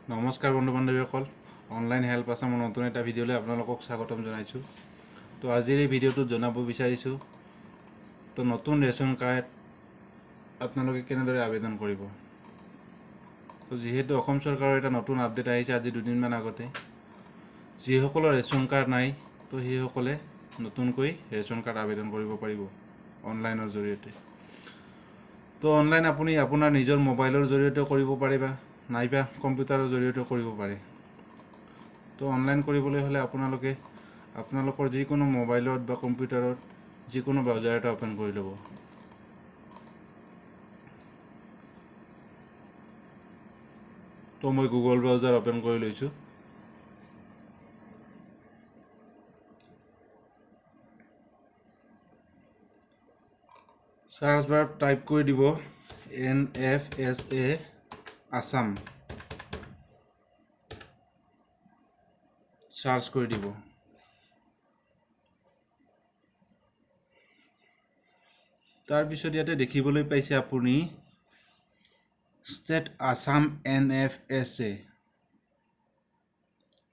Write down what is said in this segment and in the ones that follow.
নমস্কাৰ বন্ধু বান্ধৱীসকল, online help আছামৰ নতুন এটা ভিডিঅ'লৈ আপোনালোকক স্বাগতম জনাইছোঁ। তো আজিৰ এই ভিডিঅ'টোত জনাব বিচাৰিছোঁ, তো নতুন ৰেচন কাৰ্ড আপোনালোকে কেনেদৰে আবেদন কৰিব। তো যিহেতু অসম চৰকাৰৰ এটা নতুন আপডেট আহিছে আজি দুদিনমান আগতে, যিসকলৰ ৰেচন কাৰ্ড নাই, তো সেইসকলে নতুনকৈ ৰেচন কাৰ্ড আবেদন কৰিব পাৰিব অনলাইনৰ জৰিয়তে। তো অনলাইন আপুনি আপোনাৰ নিজৰ মোবাইলৰ জৰিয়তেও কৰিব পাৰে বা নাইবা কম্পিউটাৰৰ জৰিয়তেও কৰিব পাৰে। তো অনলাইন কৰিবলৈ হ'লে আপোনালোকে আপোনালোকৰ যিকোনো মোবাইলত বা কম্পিউটাৰত যিকোনো ব্ৰাউজাৰ এটা অ'পেন কৰি ল'ব। তো মই গুগল ব্ৰাউজাৰ অ'পেন কৰি লৈছোঁ। চাৰ্চ বাৰত টাইপ কৰি দিব NFSA Assam, search কৰি দিব। তাৰপিছত ইয়াতে দেখিবলৈ পাইছে আপুনি ষ্টেট আছাম NFSA।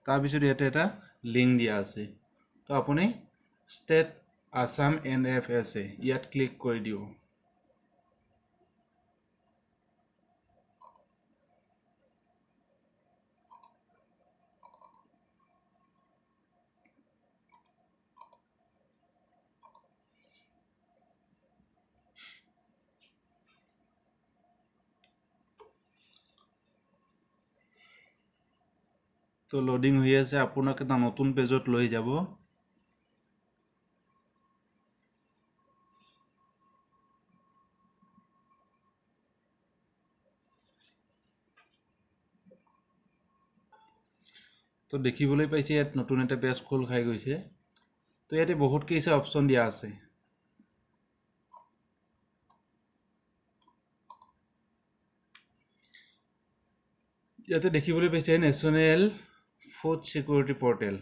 তাৰপিছত ইয়াতে এটা লিংক দিয়া আছে, তো আপুনি ষ্টেট আছাম NFSA ইয়াত ক্লিক কৰি দিব। তো লোডিং হৈ আছে, আপোনাক এটা নতুন পেজত লৈ যাব। তো দেখিবলৈ পাইছে ইয়াত নতুন এটা পেজ খোল খাই গৈছে। তো ইয়াতে বহুত কেইটা অপশ্যন দিয়া আছে। ইয়াতে দেখিবলৈ পাইছে নেশ্যনেল ফুড ছিকিউৰিটি পৰ্টেল।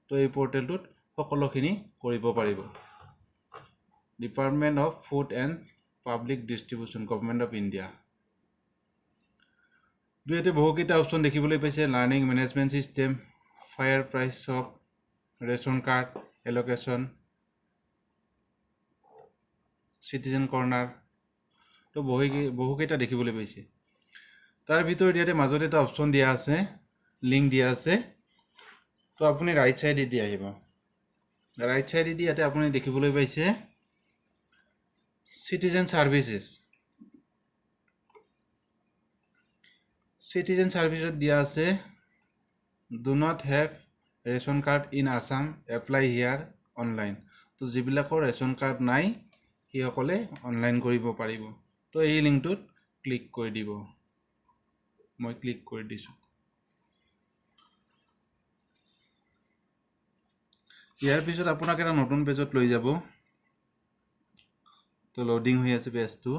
তো এই পৰ্টেলটোত সকলোখিনি কৰিব পাৰিব। Department of food and public distribution, government of India. ইয়াতে বহুকেইটা অপশ্যন দেখিবলৈ পাইছে, learning management system, fair price shop, ration card allocation, citizen corner, তো বহুকেইটা দেখিবলৈ পাইছে। তাৰ ভিতৰত ইয়াতে মাজত এটা অপশ্যন দিয়া আছে, লিংক দিয়া আছে। তো আপুনি ৰাইট চাইডে দি আহিব। ৰাইট চাইডে দি ইয়াতে আপুনি দেখিবলৈ পাইছে চিটিজেন ছাৰ্ভিচেছ। চিটিজেন ছাৰ্ভিচত দিয়া আছে do not have ration card in Assam, apply here online. তো যিবিলাকৰ ৰেচন কাৰ্ড নাই সেইসকলে অনলাইন কৰিব পাৰিব। তো এই লিংকটোত ক্লিক কৰি দিব। মই ক্লিক কৰি দিছোঁ। ইয়াৰ পিছত আপোনাক এটা নতুন পেজত লৈ যাব। তো লোডিং হৈ আছে পেজটো।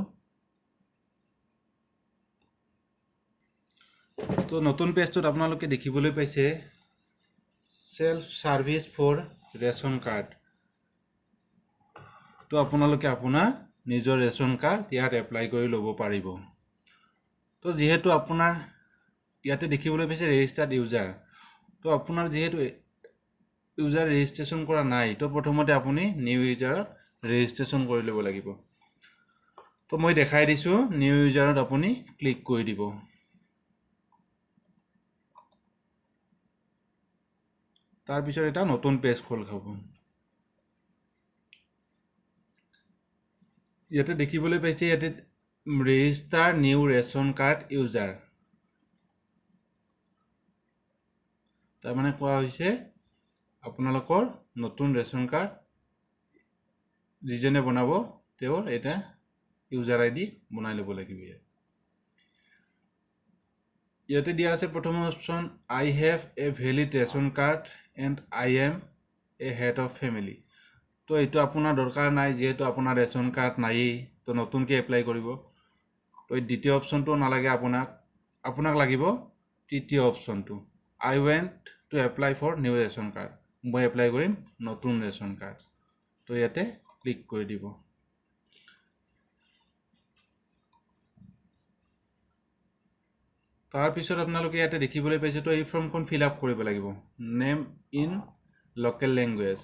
তো নতুন পেজটোত আপোনালোকে দেখিবলৈ পাইছে self service for ration card. তো আপোনালোকে আপোনাৰ নিজৰ ৰেচন কাৰ্ড ইয়াত এপ্লাই কৰি ল'ব পাৰিব। তো যিহেতু আপোনাৰ ইয়াতে দেখিবলৈ পাইছে ৰেজিষ্টাৰ্ড ইউজাৰ, তো আপোনাৰ যিহেতু ইউজাৰ ৰেজিষ্ট্ৰেশ্যন কৰা নাই, তো প্ৰথমতে আপুনি নিউ ইউজাৰত ৰেজিষ্ট্ৰেশ্যন কৰি ল'ব লাগিব। তো মই দেখাই দিছোঁ, নিউ ইউজাৰত আপুনি ক্লিক কৰি দিব। তাৰপিছত এটা নতুন পেজ খোল খাব। ইয়াতে দেখিবলৈ পাইছে ইয়াতে register new ration card user, তাৰমানে কোৱা হৈছে আপোনালোকৰ নতুন ৰেচন কাৰ্ড যিজনে বনাব তেওঁৰ এটা ইউজাৰ আই ডি বনাই ল'ব লাগিব। ইয়াতে দিয়া আছে প্ৰথম option, I have a valid ration card and I am a head of family. তো এইটো আপোনাৰ দৰকাৰ নাই, যিহেতু আপোনাৰ ৰেচন কাৰ্ড নায়েই, তো নতুনকৈ এপ্লাই কৰিব। তো এই দ্বিতীয় অপশ্যনটো নালাগে আপোনাক, আপোনাক লাগিব তৃতীয় অপশ্যনটো, I want to apply for new ration card. মই এপ্লাই কৰিম নতুন ৰেচন কাৰ্ড। তো ইয়াতে ক্লিক কৰি দিব। তাৰপিছত আপোনালোকে ইয়াতে দেখিবলৈ পাইছে, তো এই ফৰ্মখন ফিল আপ কৰিব লাগিব। Name in local language,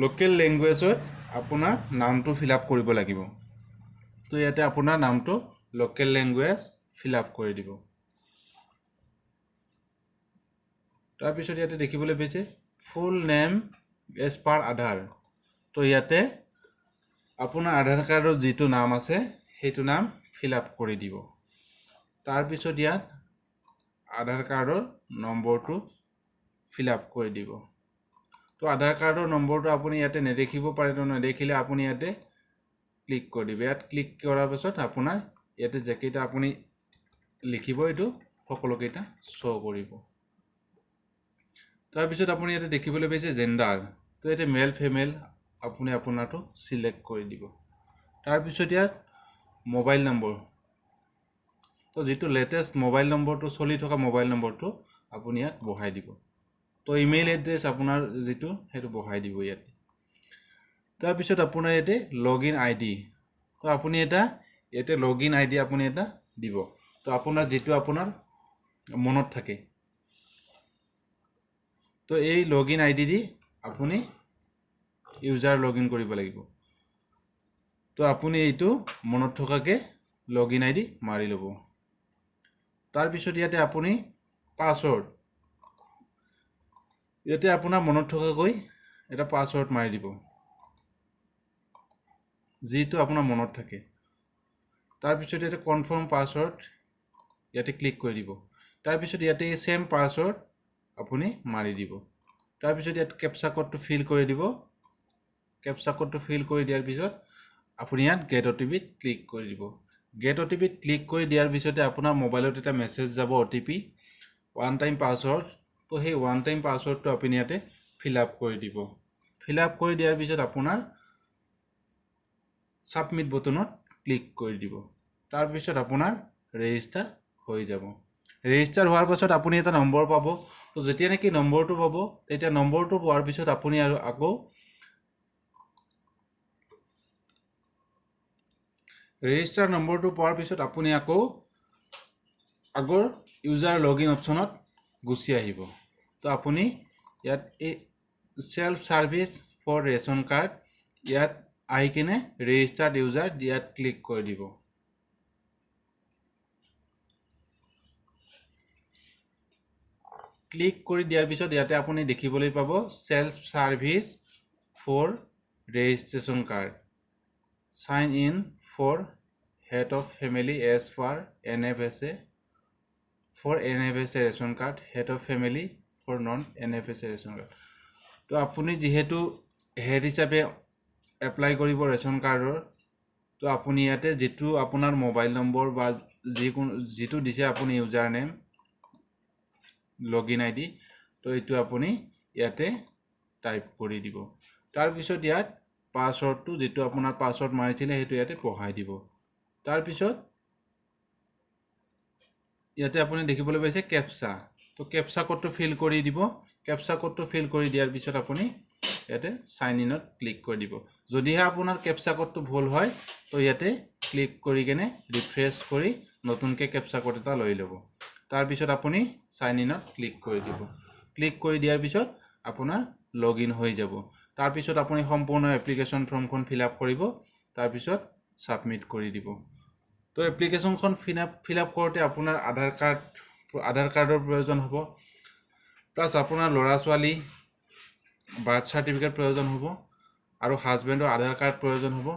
local লেংগুৱেজত আপোনাৰ নামটো ফিল আপ কৰিব লাগিব। তো ইয়াতে আপোনাৰ নামটো লোকেল লেংগুৱেজ ফিল আপ কৰি দিব। তাৰপিছত ইয়াতে দেখিবলৈ পাইছে full name as per Aadhaar. তো ইয়াতে আপোনাৰ আধাৰ কাৰ্ডৰ যিটো নাম আছে, সেইটো নাম ফিল আপ কৰি দিব। তাৰপিছত ইয়াত আধাৰ কাৰ্ডৰ নম্বৰটো ফিল আপ কৰি দিব। তো আধাৰ কাৰ্ডৰ নম্বৰটো আপুনি ইয়াতে নেদেখিব পাৰে। তো নেদেখিলে আপুনি ইয়াতে ক্লিক কৰি দিব। ইয়াত ক্লিক কৰাৰ পাছত আপোনাৰ ইয়াতে যেকেইটা আপুনি লিখিব, এইটো সকলোকেইটা শ্ব' কৰিব। তাৰপিছত আপুনি ইয়াতে দেখিবলৈ পাইছে জেণ্ডাৰ। তো ইয়াতে মেল, ফিমেল আপুনি আপোনাৰটো চিলেক্ট কৰি দিব। তাৰপিছত ইয়াত মোবাইল নম্বৰ, তো যিটো লেটেষ্ট মোবাইল নম্বৰটো, চলি থকা মোবাইল নম্বৰটো আপুনি ইয়াত বহাই দিব। তো ইমেইল এড্ৰেছ আপোনাৰ যিটো, সেইটো বহাই দিব ইয়াতে। তাৰপিছত আপোনাৰ ইয়াতে লগ ইন আই ডি। তো আপুনি এটা ইয়াতে লগ ইন আই ডি আপুনি এটা দিব। তো আপোনাৰ যিটো আপোনাৰ মনত থাকে, তো এই লগ ইন আই ডি দি আপুনি ইউজাৰ লগ ইন কৰিব লাগিব। তো আপুনি এইটো মনত থকাকৈ লগ ইন আই ডি মাৰি ল'ব। তাৰপিছত ইয়াতে আপুনি পাছৱৰ্ড, ইয়াতে আপোনাৰ মনত থকাকৈ এটা পাছৱৰ্ড মাৰি দিব, যিটো আপোনাৰ মনত থাকে। তাৰপিছত ইয়াতে কনফাৰ্ম পাছৱৰ্ড ইয়াতে ক্লিক কৰি দিব। তাৰপিছত ইয়াতে এই ছেম পাছৱৰ্ড আপুনি মাৰি দিব। তাৰপিছত ইয়াত কেপচা ক'ডটো ফিল কৰি দিব। কেপচা ক'ডটো ফিল কৰি দিয়াৰ পিছত আপুনি ইয়াত গেট অ' টি পিত ক্লিক কৰি দিব। গেট অ' টি পিত ক্লিক কৰি দিয়াৰ পিছতে আপোনাৰ মোবাইলত এটা মেছেজ যাব, O' T P, one time password. তো সেই ওৱান টাইম পাছৱৰ্ডটো আপুনি ইয়াতে ফিল আপ কৰি দিব। ফিল আপ কৰি দিয়াৰ পিছত আপোনাৰ ছাবমিট বটনত ক্লিক কৰি দিব। তাৰপিছত আপোনাৰ ৰেজিষ্টাৰ হৈ যাব। ৰেজিষ্টাৰ হোৱাৰ পাছত আপুনি এটা নম্বৰ পাব। তো যেতিয়া নেকি নম্বৰটো পাব, তেতিয়া নম্বৰটো পোৱাৰ পিছত আপুনি আৰু আকৌ ৰেজিষ্টাৰ নম্বৰটো পোৱাৰ পিছত আপুনি আকৌ আগৰ ইউজাৰ লগ ইন অপশ্যনত গুচি আহিব। তো আপুনি ইয়াত এই self service for ration card, ইয়াত আহি কিনে ৰেজিষ্টাৰ্ড ইউজাৰ ইয়াত ক্লিক কৰি দিব। ক্লিক কৰি দিয়াৰ পিছত ইয়াতে আপুনি দেখিবলৈ পাব self service for registration card, sign in for head of family as per NFSA, for NFSA ration card, head of family for non NFSA ration card। তো আপুনি যিহেতু হেড হিচাপে এপ্লাই কৰিব ৰেচন কাৰ্ডৰ, তো আপুনি ইয়াতে যিটো আপোনাৰ মোবাইল নম্বৰ বা যিকোনো যিটো দিছে আপুনি user name, log in ID, তো এইটো আপুনি ইয়াতে টাইপ কৰি দিব। তাৰপিছত ইয়াত পাছৱৰ্ডটো, যিটো আপোনাৰ পাছৱৰ্ড মাৰিছিলে, সেইটো ইয়াতে বহাই দিব। তাৰপিছত ইয়াতে আপুনি দেখিবলৈ পাইছে কেপচা। তো কেপচা ক'ডটো ফিল কৰি দিব। কেপচা ক'ডটো ফিল কৰি দিয়াৰ পিছত আপুনি ইয়াতে চাইন ইনত ক্লিক কৰি দিব। যদিহে আপোনাৰ কেপচা ক'ডটো ভুল হয়, তো ইয়াতে ক্লিক কৰি কেনে ৰিফ্ৰেছ কৰি নতুনকৈ কেপচা ক'ড এটা লৈ ল'ব। তাৰপিছত আপুনি চাইন ইনত ক্লিক কৰি দিব। ক্লিক কৰি দিয়াৰ পিছত আপোনাৰ লগ ইন হৈ যাব। তাৰপিছত আপুনি সম্পূৰ্ণ এপ্লিকেশ্যন ফৰ্মখন ফিল আপ কৰিব, তাৰপিছত ছাবমিট কৰি দিব। তো এপ্লিকেশ্যনখন ফিল আপ কৰোঁতে আপোনাৰ আধাৰ কাৰ্ডৰ প্ৰয়োজন হ'ব, প্লাছ আপোনাৰ ল'ৰা ছোৱালী বাৰ্থ চাৰ্টিফিকেট প্ৰয়োজন হ'ব আৰু হাজবেণ্ডৰ আধাৰ কাৰ্ড প্ৰয়োজন হ'ব।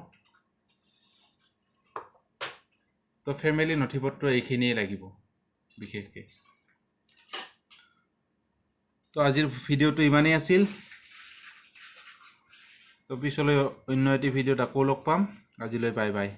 তো ফেমিলি নথি পত্ৰ এইখিনিয়ে লাগিব বিশেষকৈ। তো আজিৰ ভিডিঅ'টো ইমানেই আছিল। তো পিছলৈ অন্য এটি ভিডিঅ'ত আকৌ লগ পাম। আজিলৈ বাই বাই।